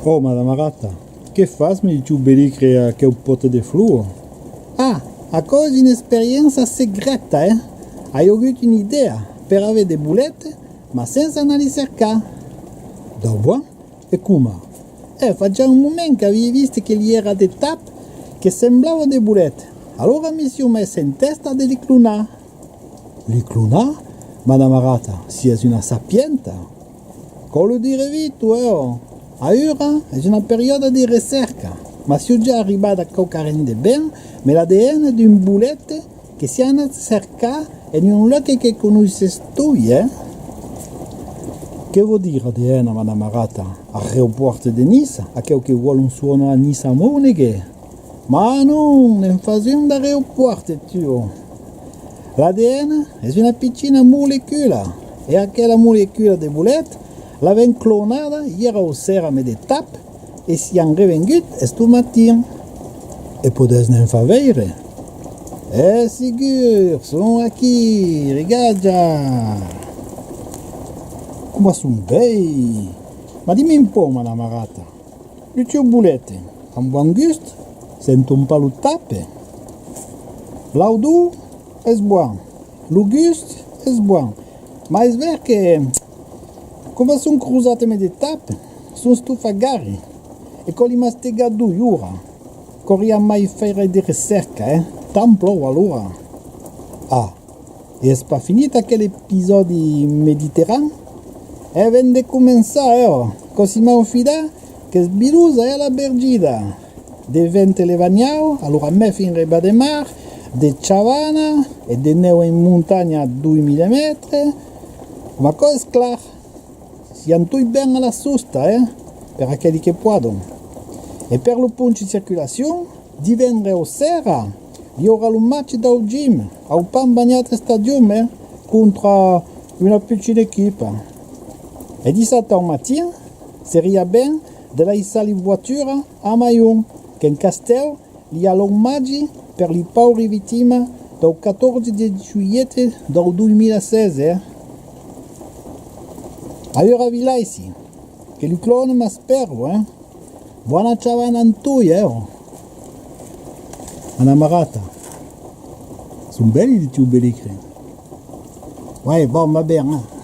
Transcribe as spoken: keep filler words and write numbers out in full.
Pro, madama Rata, que fas, me diu Belicre, aqueu pòte de flor? Ah, aquò es una experiéncia secrèta, eh? Ai augut una idèa per aver de bolets, mas sensa anar li cercar. Dau bòn? E coma? Eh, fa ja un moment qu'aviái vist que li èra de taps que semblavan de bolets. Alora me siáu mes en tèsta de li clonar. Li clonar? Madama Rata, siás una sapienta! Quò lo dire vito, eh, ò! Aüra es una periòda de recèrca, mas siáu ja arribat a quauquarren de ben, me l'A D N d'un bolet que siáu anat cercar en un luec que conoisses tu, eh? Que vòu dire A D N, madama Rata? Aeropòrt de Niça, aqueu que vòlon sonar Niça Mònegue? Mas non, ne'n fas un d'aeropòrt, tu! L'A D N es una pichina molecula, e aquela molecula de bolet l'avèm clonada ièr au ser amb de taps e siam revenguts esto matin. E podètz ne'n far veire? E segur, son aquí, regarda! Coma son bèi! Mas ditz-me un pauc, madama Rata, lo tieu bolet, an bon gust? Senton pas lo tap? L'audor es bon, lo gust es bon, mas es ver que, coma son crosats amb de taps, son estofagari, e quò li mastiga doi oras. Cauria mai faire de recèrca, eh? Tant plòu alora. Ah, e es pas finit aquel episòdi mediterran? E ven de començar, eh, ò! Quò si mau fidar qu'es bilosa, eh, la bergida! De vent elevat nau, alora mèfin rebat de mar, de chavana e de nèu en montanha a doi mila mètres, coma quò es clar. Siam tot ben a la sosta, eh, per aqueli que pòdon. E per lo ponch de circulacion, divendres au ser, i aurà lo match dau Gym, au Pambanhat Stadium, eh, contra una pichina equipa. E dissabta au matin, seria ben de laissar li voaturas a maion, qu'en Castèu li a l'omatge per li pauri victimas dau catòrze de julhet dau doi mila setze, eh. Aüra vi laissi, que lo clone m'aspèra, eh. Bòna chavana en toi, eh, ò. Madama Rata. Son bèli li tieu Belicre. Ouais, bon, va ben, eh.